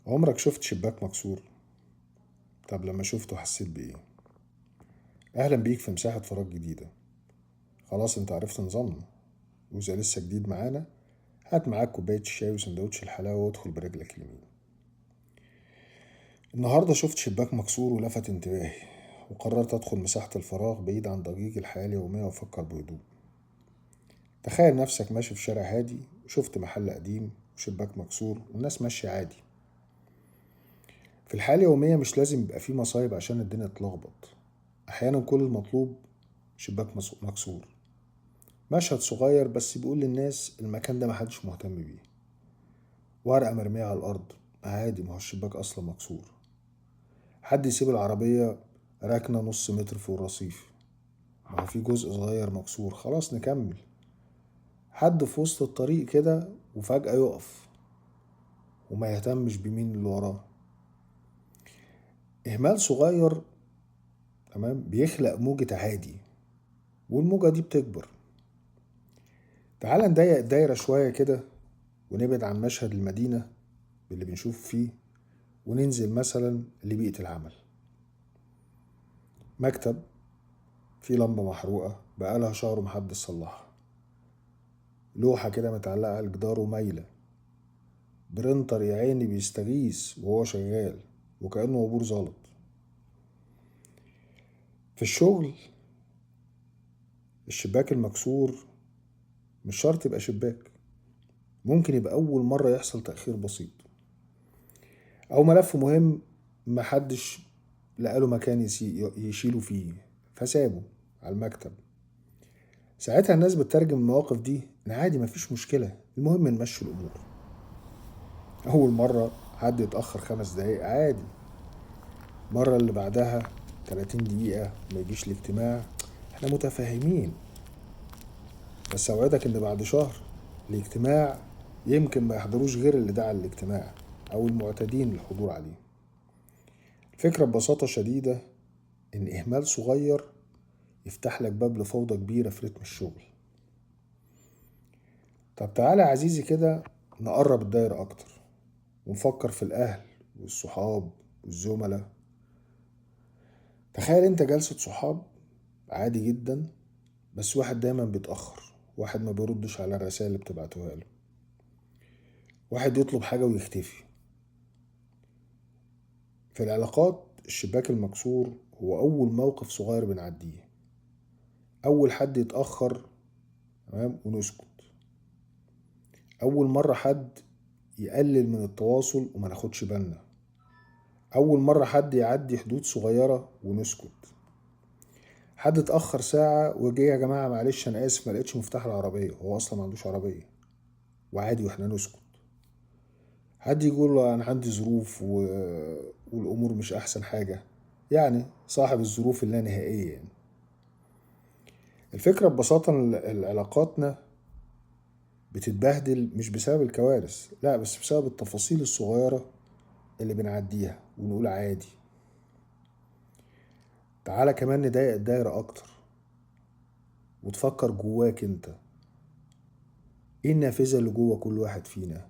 عمرك شفت شباك مكسور؟ طب لما شفته حسيت بإيه؟ أهلا بيك في مساحة فراغ جديدة. خلاص انت عرفت نظامنا، وإذا لسه جديد معانا هات معاك كوباية الشاي وسندوتش الحلاوة وادخل برجلك اليمين. النهاردة شفت شباك مكسور ولفت انتباهي، وقررت أدخل مساحة الفراغ بعيد عن ضجيج الحياة اليومية وأفكر بهدوء. تخيل نفسك ماشي في شارع هادي وشفت محل قديم وشباك مكسور والناس ماشية عادي. في الحياة اليومية مش لازم يبقى فيه مصايب عشان الدنيا تتلخبط، أحيانا كل المطلوب شباك مكسور، مشهد صغير بس بيقول للناس المكان ده محدش مهتم بيه. ورقة مرمية على الأرض عادي، ما هو الشباك أصلا مكسور. حد يسيب العربية راكنة نص متر فوق الرصيف، ما هو في جزء صغير مكسور، خلاص نكمل. حد في وسط الطريق كده وفجأة يقف وما يهتمش بمين اللي وراه. إهمال صغير تمام بيخلق موجة عادي، والموجة دي بتكبر. تعال نضيق الدايرة شوية كده ونبعد عن مشهد المدينة اللي بنشوف فيه، وننزل مثلا لبيئة العمل. مكتب فيه لمبة محروقة بقالها شهر ومحدش صلحها، لوحة كده متعلقة على الجدار ومايلة، printer يا عيني بيستغيث وهو شغال وكأنه وابور زلط. في الشغل الشباك المكسور مش شرط يبقى شباك، ممكن يبقى أول مرة يحصل تأخير بسيط، أو ملف مهم محدش لقاله مكان يشيله فيه فسابه على المكتب. ساعتها الناس بتترجم المواقف دي إن عادي مفيش مشكلة، المهم نمشي الأمور. أول مرة حد يتأخر 5 دقايق عادي، المرة اللي بعدها 30 دقيقة ما يجيش الاجتماع، احنا متفاهمين. بس أوعدك إن بعد شهر الاجتماع يمكن ما يحضروش غير اللي دعا الاجتماع أو المعتادين للحضور عليه. الفكرة ببساطة شديدة إن إهمال صغير يفتح لك باب لفوضى كبيرة في رتم الشغل. طب تعالى يا عزيزي كده نقرب الدايرة أكتر ونفكر في الأهل والصحاب والزملاء. تخيل انت جلسة صحاب عادي جدا، بس واحد دايما بيتأخر، واحد ما بيردش على الرسائل اللي بتبعتوها له، واحد يطلب حاجة ويختفي. في العلاقات الشباك المكسور هو أول موقف صغير بنعديه، أول حد يتأخر تمام ونسكت، أول مرة حد يقلل من التواصل وما ناخدش بالنا، أول مرة حد يعدي حدود صغيرة ونسكت، حد اتأخر ساعة وجه يا جماعة معلش أنا آسف ما لقيتش مفتاح العربية، هو أصلا ما عندوش عربية، وعادي وإحنا نسكت. حد يقول له أنا عندي ظروف والأمور مش أحسن حاجة، يعني صاحب الظروف اللانهائية يعني. الفكرة ببساطة إن علاقاتنا بتتبهدل مش بسبب الكوارث، لا، بس بسبب التفاصيل الصغيرة اللي بنعديها ونقول عادي. تعالى كمان نضيق الدايرة أكتر وتفكر جواك انت، ايه النافذة اللي جوا كل واحد فينا؟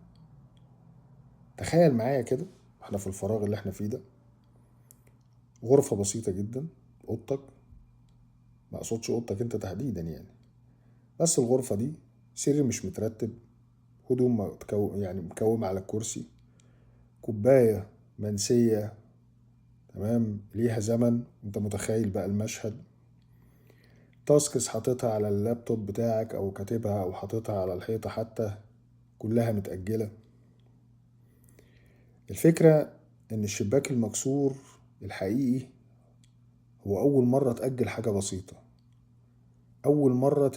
تخيل معايا كده احنا في الفراغ اللي احنا فيه ده، غرفة بسيطة جدا، اوضتك، ما اقصدش اوضتك انت تحديدا يعني، بس الغرفة دي سرير مش مترتب، هدوم يعني مكومة على الكرسي، كوباية منسية تمام ليها زمن، انت متخيل بقى المشهد، tasks حاططها على اللابتوب بتاعك او كاتبها او حاططها على الحيطة حتى، كلها متأجلة. الفكرة ان الشباك المكسور الحقيقي هو اول مرة تأجل حاجة بسيطة، اول مرة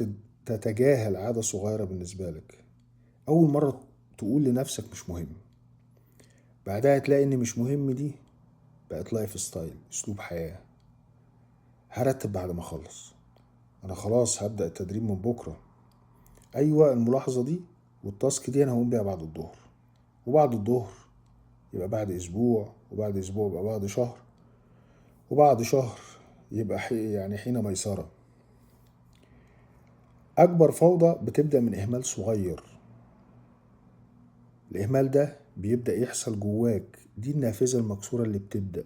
تتجاهل عادة صغيرة بالنسبة لك، اول مرة تقول لنفسك مش مهم، بعدها تلاقي ان مش مهم دي بقت lifestyle، اسلوب حياة. هرتب بعد ما اخلص، انا خلاص هبدأ التدريب من بكرة، ايوه الملاحظة دي وال task دي انا هقوم بيها بعد الظهر، وبعد الظهر يبقى بعد اسبوع، وبعد اسبوع يبقى بعد شهر، وبعد شهر يبقى يعني حين ميسرة. اكبر فوضى بتبدأ من اهمال صغير، الاهمال ده بيبدأ يحصل جواك. دي النافذة المكسورة اللي بتبدأ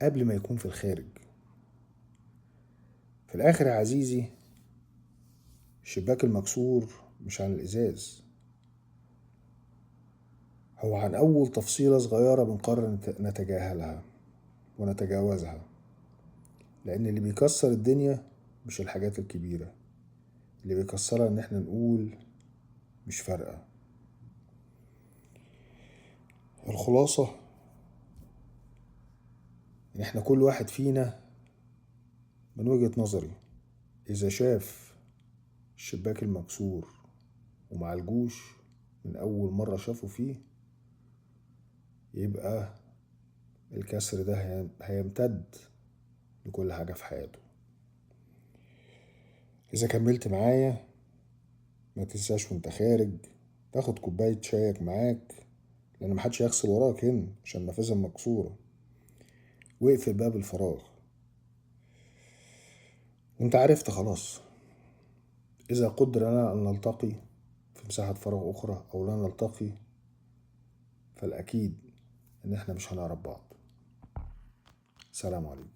قبل ما يكون في الخارج. في الآخر يا عزيزي، الشباك المكسور مش عن الإزاز، هو عن أول تفصيلة صغيرة بنقرر نتجاهلها ونتجاوزها. لأن اللي بيكسر الدنيا مش الحاجات الكبيرة، اللي بيكسرها إن احنا نقول مش فارقة. الخلاصة إن احنا كل واحد فينا من وجهة نظري إذا شاف الشباك المكسور ومعالجوش من أول مرة شافه فيه، يبقى الكسر ده هيمتد لكل حاجة في حياته. إذا كملت معايا ما تنساش وانت خارج تاخد كوباية شايك معاك، لأن محدش هيغسل وراك هنا عشان النافذة مكسورة. واقفل باب الفراغ وانت عرفت خلاص. إذا قدر لنا أن نلتقي في مساحة فراغ أخرى أو لا نلتقي، فالأكيد إن إحنا مش هنعرف بعض. سلام عليكم.